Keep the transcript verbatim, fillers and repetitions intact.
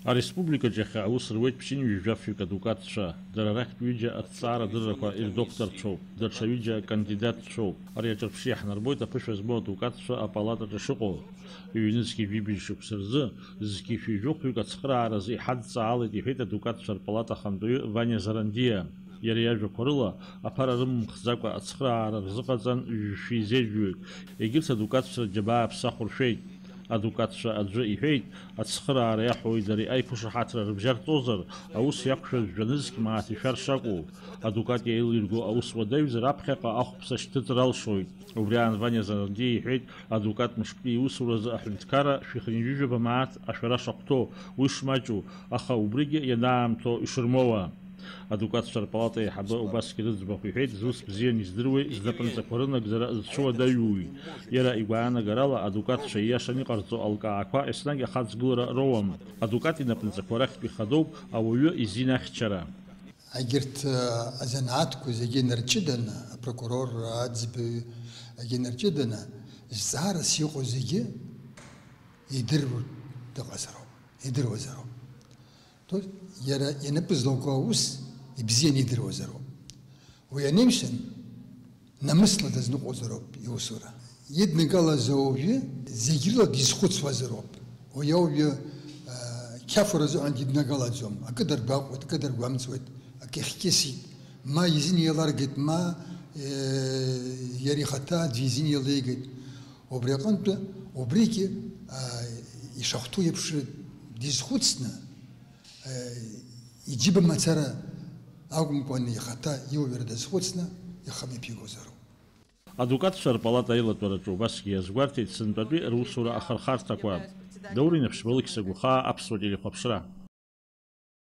Ареспубликаҿ иахьа аус руеит ԥшьынҩажәафҩык адукатцәа. Дара рахьтә ҩыџьа арҭҵаарадыррақәа ирдокторцәоуп, даҽа ҩыџьа акандидатцәоуп. Ари аҿырԥшьы иаҳнарбоит аԥышәа змоу адукатцәа апалатаҿы шыҟоу. Ҩнызқьи жәибжь шықәса рзы зқьи шәи жәохәҩык ацхырааразы иҳадҵаалеит, иҳәеит адукатцәа рпалата ахантәаҩы Ваниа Зарандиа. Иара иажәақәа рыла, аԥара рымымхӡакәа ацхыраара рзыҟаҵан ҩышәи зежәҩык. Егьырҭ адукатцәа рџьабаа аԥсы ахәыршәеит. Адукатцәа аӡәы иҳәеит, ацхыраара иаҳәои дареи аиқәышаҳаҭра рыбжьарҵозар, аус иақәшәаз жәанызқь мааҭ ишәар шакәу. Адукат еилирго аус уадаҩзар аԥхьаҟа ахәԥса шьҭыҵыр алшоит. Убри аан Ваниа Занадиа иҳәеит, адукат мышкы иусуразы аҳәынҭқарра шәихынҩажәижәаба мааҭ ашәара шахәҭоу, уи шмаҷу, аха убригьы ианаамҭоу ишырмоуа. Адукатцәа рпалата аиҳабы убасгьы рыӡбахә иҳәеит, зус бзиан издыруеи знапынҵақәа рынагӡара зцәуадаҩуи. Иара игәаанагарала, адукатцәа ииашан иҟарҵо алкаақәа еснагь ахаҵгылара роуам. Адукат инапынҵақәа рахьтә ихадоуп ауаҩы изинахьчара. Егьырҭ, э, азанааҭқәа зегьы нарҷыданы, апрокурор, аӡбаҩ, егьи нарҷыданы, зҵаарас иҟоу зегьы идыруа дыҟазароуп, идыруазароуп. То есть иара инапы злаку аус ибзианы идыруазароуп. Уи анаҩсан, намысла дазныҟәозароуп иусура. Иднагалаз ауаҩы зегь рыла дизхәыцуазароуп. Уи ауаҩы, э, қьафура азыҳәан диднагалаӡом. Акы даргәаҟуеит, акы даргәамҵуеит, акы ихькьысит. Ма изин еиларгеит, ма, э, иара ихаҭа аӡәы изин еилеигеит. Убри аҟынтәы, убригьы, э, ишахәҭоу еиԥш дизхәыцны, э, иџьыба мацара акәымкәан, ихаҭа иуаҩра дазхәыцны, ихы мҩаԥигозароуп. Адукатцәа рпалата аилатәараҿы убасгьы иазгәарҭеит сынтәатәи русура ахырхарҭақәа. Даур Инаԥшьба, Алықьса Гәахаа, Аԥсуа телехәаԥшра.